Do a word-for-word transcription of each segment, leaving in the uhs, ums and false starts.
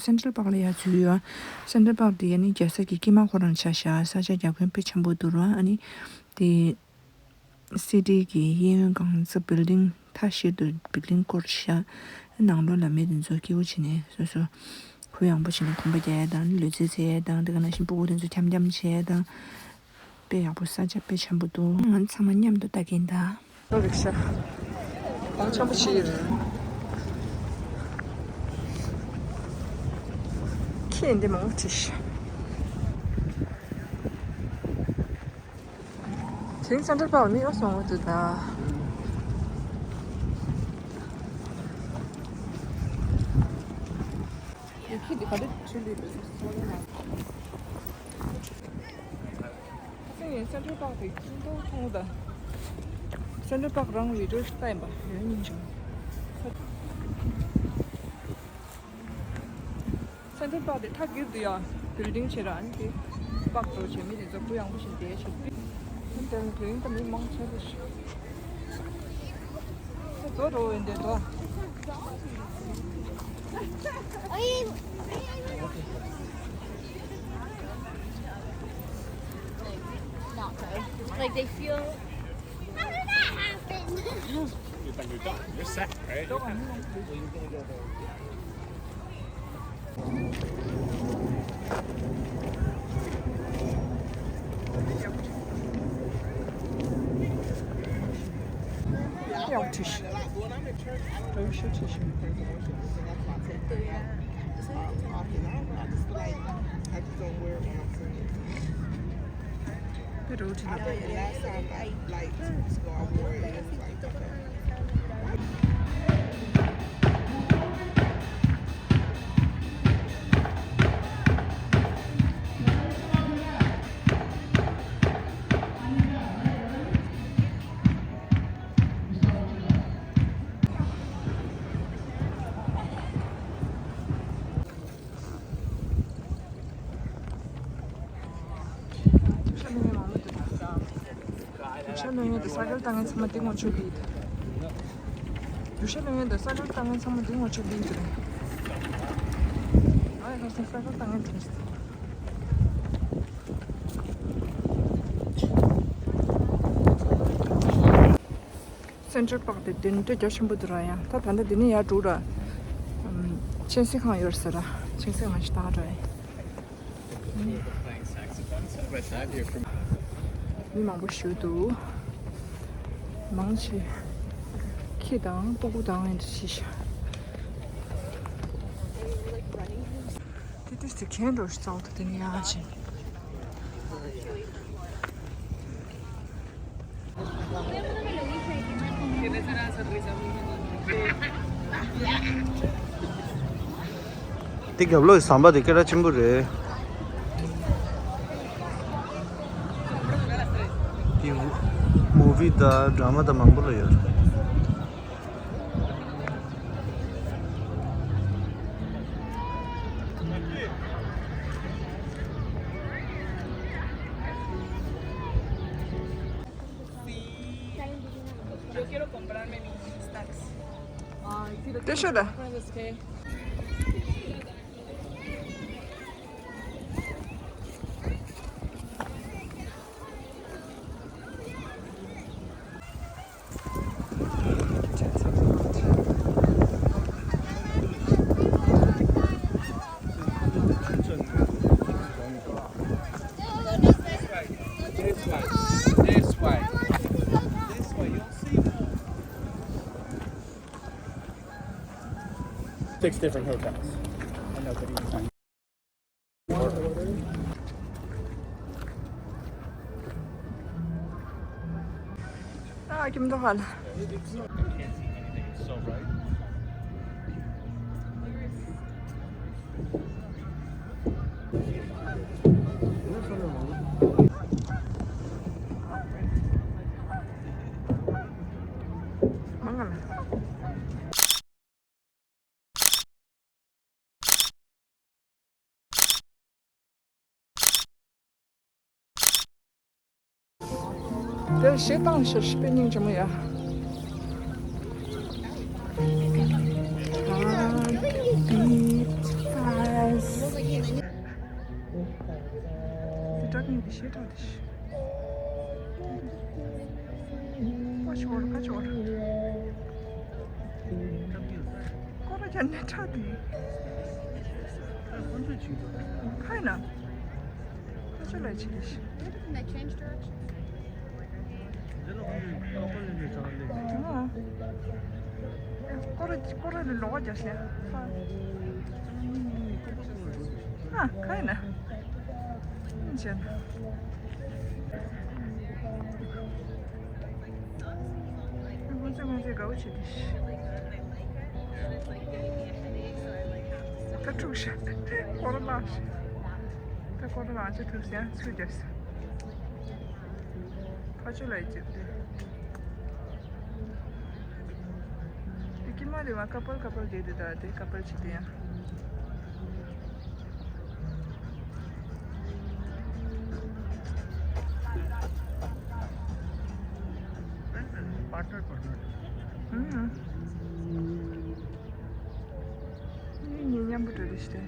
སེན་ཊྲལ་པཱག་ལ་ཡར་འཛུལ་ཡོད། སེན་ཊྲལ་པཱག་དེ་ཡ་ནི་རྒྱལ་ས་གི་དཀྱིལ་མ་ཁོ་རང་ཆགས་ཤག་ས་ཆ་རྒྱ་ཁྱོན་དཔེ་ཆེན་པོ་འདུག་ར། ཨ་ནི་དེ་སི་ཊི་གི་གཡས་གཡོན་གང་ས་བིལ་ཌིང་ཐ་ཤལ་དུ་བིལ་ཌིང་བསྐོར་ཤག་ནང་ལོགས་ལ་མི་དེ་ཚོ་སྐྱིད་པོ་བྱས་ནས་སོ་སོ་གུ་ཡངས་པོ་བྱས་ནས་གོམ་པ་རྒྱག་ཡ་དང་ལུས་རྩལ་རྩེ་ཡ་དང་དེ་ག་ནང་བཞིན་སྤུ་གུ་དེ་ཚོ་འཁྱམ་འཁྱམ་བྱེད་ཡ་དང་། དཔེ་ཡག་པོ། ས་ཆ་དཔེ་ཆེན་པོ་འདུག་ང་ཚང་མ་མཉམ་དུ་ལྟ་གིན་གདའ། ཨོ་རིག་ཤ། གོང་ཆེན་པོ་ཞིག་ཡོད་རེད། ཁྱེད་འདི་མང་པོ་བྲིས་ཤག་དེ་རིང་སེན་ཊྲལ་པཱག་ལ་མི་ཡོད་སོང་བ་འདུག་ད། ཁྱེད་འདི་ག་འདྲ་བྲིས་འདུག་ཁ་སང་ངས་སེན་ཊྲལ་པཱག་དེ་ཁྱིམ་ཐོག་མཐོང་ད། སེན་ཊྲལ་པཱག་རང་བི་ཌིའོ་ཞིག་ལྟ་ཡིན་པ་ཡོད་སྙིང་བྱུང་། སེན་ཊྲལ་པཱག་དེ་མཐའ་འཁྱེར་དུ་ཡང་བིལ་ཌིང་བྱས་ར། ཨ་ནི་དེ་པཱག་འདྲ་བོ་བྱས། མི་དེ་ཚོ་གུ་ཡངས་པོ་བྱས་བསྡད་བྱས། ཨ་ནི་དེ་རིང་དེ་རིང་ད་མི་མང་ཆེ་ལ་ཞིག Like they feel. How did that happen? You're set, right? རྒྱུ་ཤ་ལོན་ཡོད་དེ་ས་ཀལ་བཏང་མཁན་ཚང་མ་འདི་ངོ་ཆོད་ཀྱི་ཡིན། རྒྱུ་ཤ་ལོན་ཡོད་དེ་ས་ཀལ་བཏང་མཁན་ཚང་མ་འདི་ངོ་ཆོད་ཀྱི་ཡིན་ཟེར། ཨ་ཡ་ཁ་སང་ས་ཀལ་བཏང་མཁན་དེ། སེན་ཊྲལ་པཱག་དེ་དེ་འདྲ་རྒྱ་ཆེན་པོ་འདུག་ར། ཡང་ད་ད་ལྟ་འདི་ནས་ཡར་འགྲོ་ར། ཨམ། གཅན་གཟན་ཁང་ཡོད་ཟེར་ར། གཅན་གཟན་ཁང་ཞིག་ལྟ་ར་ཡིན། མི་མང་པོ་ཞིག་འདུག་མང་ཆེ་ཁྱི་དང་སྤུ་གུ་དང་ཨེ་འདྲ་ཞིག་ཤག་དེ་དུས་དེ་གན་འགྲོ་ཞིག་རྩ་བ་དེ་ནས་ཡར་ཕྱིན། དེ་རྒྱབ་ལོགས་ཀྱི་ཟམ་པ་དེ་སྐད་གྲགས་ཆེན་པོ་རེད། དེ་མུ་བི་དང་ཌ་ར་མ་དང་མང་པོ་ལ་ཡོད་རེད། Yo quiero comprarme mis snacks. Ay, sí, lo Te quiero ayuda. Comprar, es que This way. This way. This way. You'll see more. Six different hotels. I know, but you can find. ཨ། ཁྱིམ་ཚང་ཧ་ལ། མང་ང་ལ། དེར་གཞས་བཏང་ཤར་ཤི་པའི་སྙིང་རྗེ་མོ་ཡ། སྐྲག་ངེས་དེ་ཞེ་དྲག་དེ་ཤི། ཀ་ཆོར་ཀ་ཆོར། ཀོ་ར་ཅན་ནས་ཁྲག་དེ། ཁ་ཡིན་ན། ཁ་ཆོ་ལ་ཆི་དེ་ཤི། ཀོ་ར་ཀོ་ར་ལ་ལོག་རྒྱག་ཤེས། ཨ་ཁ་ཡིན་ན། ཅན། ཁོང་ཚོས་ཁོང་ཚོས་དགའ་བོ་བྱེད་དེ། ད་འཁྲུག་ཤག་སྐོར་ལངས་ཤག་ད་སྐོར་ལངས་ཅི་ཐུབ་ཟེར་ཚུར་རྒྱབ་ས། ཕ་ཆུ་ལ་ཡི་ཅིབ་དེ། དེ་ཀི་མ་རེ་བ་ཀ་པལ་ཀ་པལ་བསྡད་དེ་ད་དེ་ཀ་པལ་བྱེད་དེ་ཡང་། Partner, partner. ཨུམ། ངེད་གཉིས་མཉམ་པོ་འགྲོ་རེ་ཞིག་རེད།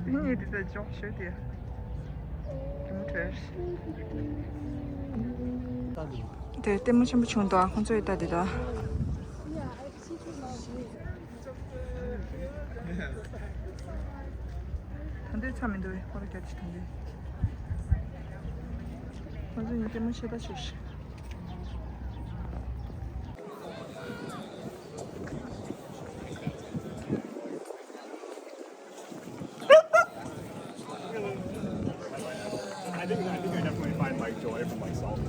ངེད་གཉིས་དེ་ད་འཇོག་ཤོད་དེ། གྲུ་མོ་བྲལ། དེ་ལྟད་མོ་ཆེན་པོ་བྱུང་འདུག་ཁོང་ཚོ་ཡི་ད་དེ་ད། ད་འདོད་ཚ་མི་འདུག་པས་ཁོ་ར་རྒྱ་ཆེ་ད་འདོད། ཁོ་ཚོ་ཉིད་ལྟད་མོ་ཆེ་ད་ཆེ་ཤི། I think, I think I definitely find my joy for myself.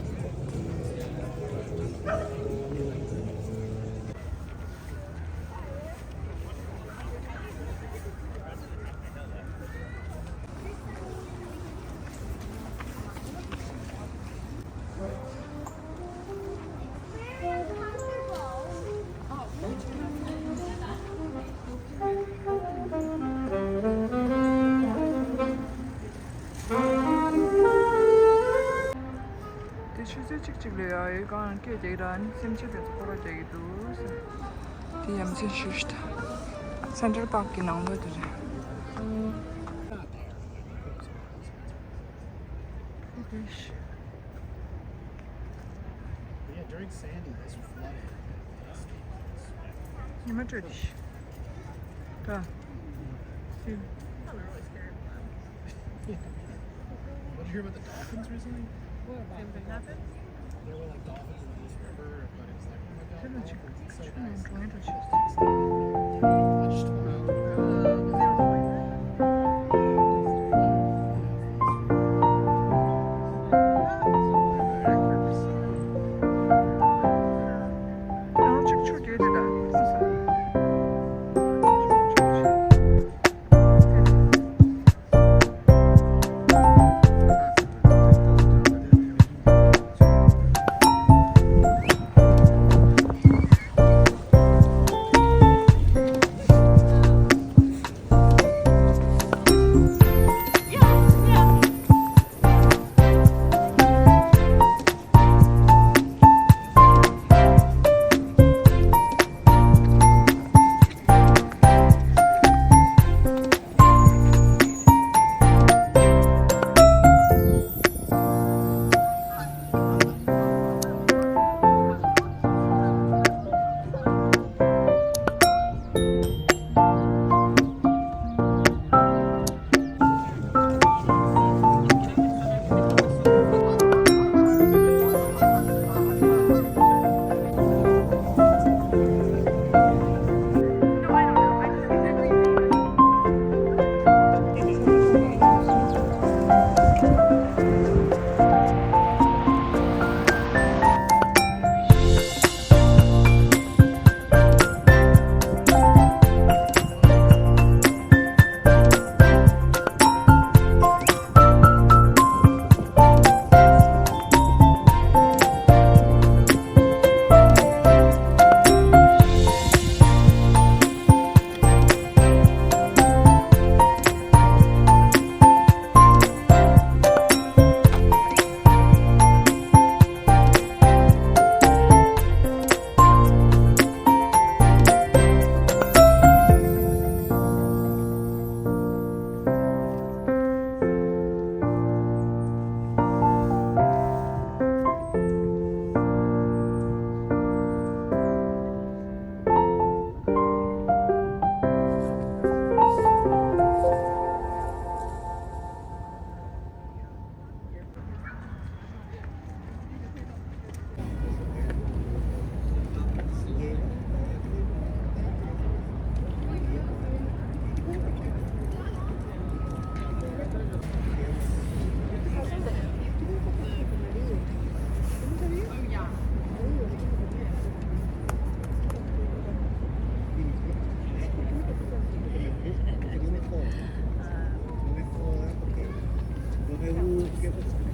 དེ་ཆུ་ཚོད་གཅིག་གཅིག་ལ་ཡ་ཡོད་གང་སྐད་རྒྱག་གི་ར་ནི་སེམས་ཅན་དེ་ཚོ་སྐོར་ར་རྒྱག་གི་འདུག་ཟེར། དེ་ཡ་མཚན་ཞུ་ཞིག་ད། སེན་ཊར་པཱག་གི་ནང་ལོགས་དེ་རེད། ཨོ་ཀེ། Yeah, during Sandy, this flooded. ཉི་མ་དྲོས་དེ་ཤི། ད། སི། Did you hear about the dolphins recently? What happened? There were like dolphins in this river, but it was like, oh my god, dolphins, it's so nice. I just wanna, uh, སྐྱེ་བོ་ཚང་